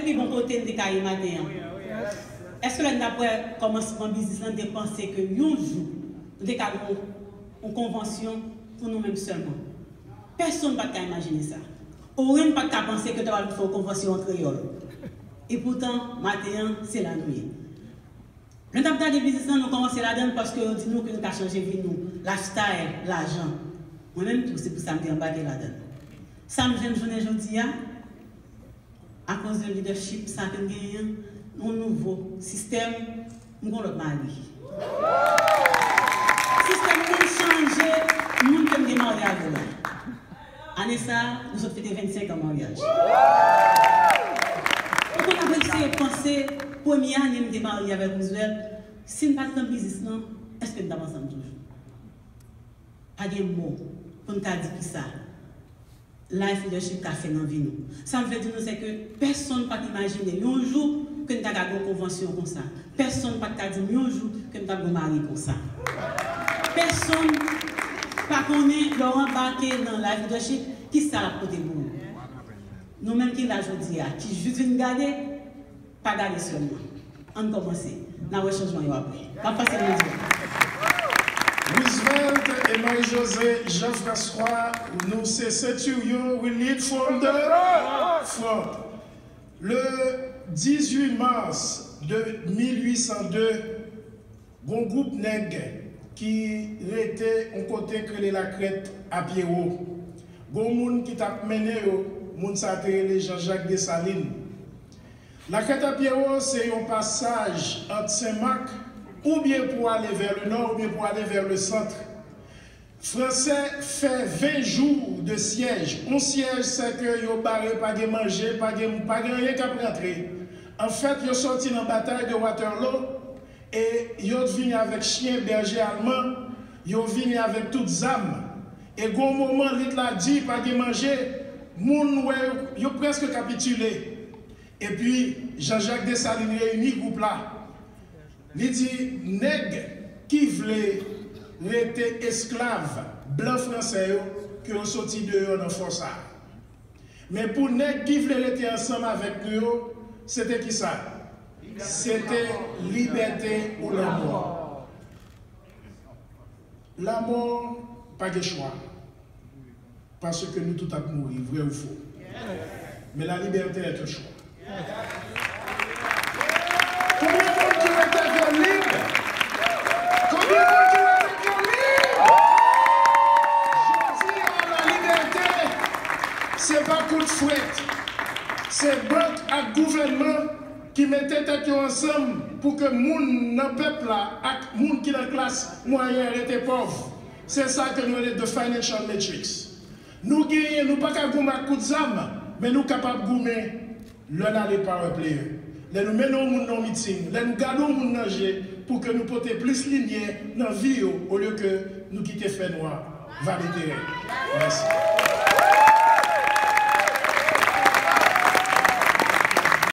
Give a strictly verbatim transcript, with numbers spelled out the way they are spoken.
pi bon kote n te ka ye maten an? Èske lè n t ap wè kòmansman biznis lan, n te panse ke yon jou, nou te ka gen yon, yon konvansyon pou nou menm sèlman? Pèsonn pa t ka imajine sa. Orenn pa t ka panse ke yo ta pral fè yon konvansyon an kreyòl. Epoutan, maten an, se la nou ye. Lè n t ap gade biznis lan, nou kòmanse ladan l paske yo di nou ke nou ka chanje vi nou, lifestyle, lajan. Mwen menm tou, se pou sa m te anbake ladan l. Sa m jwenn jounen jodi a, akoz de leadership sa ke m genyen an, yon nouvo sistèm, m gon lòt mari. Sistèm moun chanje, moun ke m te marye avè l la. Ane sa a, nou sot fete vennsenk an maryaj. Ou konn, apre m seye panse, premye ane m te marye avèk Roosevelt, si n pa t nan biznis lan, èske n t ap ansanm toujou? Pa gen mo pou n ka di kisa Life Leadership ka fè nan vi nou. Sa m vle di nou, se ke pèsonn pa t imajine yon jou ke n ta ka gen yon konvansyon konsa. Pèsonn pa t ka di m yon jou ke m t ap gen yon mari konsa. Pèsonn pa konnen lè w anbake nan Life Leadership, kisa l ap pote pou ou. Nou menm ki la jodi a, ki jis vin gade, pa gade sèlman. Ann kòmanse. N a wè chanjman yo apre. M ap pase l nan di. Roosevelt et Marie-José Jean-François, nou se Centurion, we lead from the front. Le dizwit mas de mil uit san de, gon gwoup nèg ki rete yon kote k rele Lakrèt a Pyewo. Gon moun ki t ap mennen yo, moun sa a te rele Jean-Jacques Dessalines. Lakrèt a Pyewo se yon pasaj ant Senmak, oubyen pou ale vè le nò, oubyen pou ale vè le sant. Fransè fè ven jou de syèj. Yon syèj, se ke yo bare, pa gen manje, pa gen, pa gen anyen k ap rantre. Anfèt, yo soti nan batay de Waterloo e yo t vini avèk chen bèje alman, yo vini avèk tout zam. E gon moman, lit la di, pa gen manje, moun wè yo, yo prèske kapitile. Epi, Jean-Jacques Dessalines reyini gwoup la. Li di, nèg ki vle rete esklav blan fransè yo, ke yo soti deyò nan fò sa a. Men pou nèg ki vle rete ansanm avèk nou yo, se te kisa? Se te libète ou lanmò. Lanmò pa gen chwa. Paske nou tout ap mouri, vre ou fo? Men la liberté est un choix. Konbyen moun ki rete ke lib? Konbyen moun ki rete ke lib? Jodi a, la liberté, se pa kout fwèt. Se bank ak gouvènman ki mete tèt yo ansanm pou ke moun nan pèp la ak moun ki nan klas mwayen rete pòv. Se sa ke nou rele the financial matrix. Nou genyen, nou pa ka goumen ak kout zam, men nou kapab goumen lè n ale power player. Lè nou mennen yon moun nan yon miting, lè nou gade yon moun nan je, pou ke nou pote plis limyè nan vi yo, olye ke nou kite fènwa vale teren. Mèsi.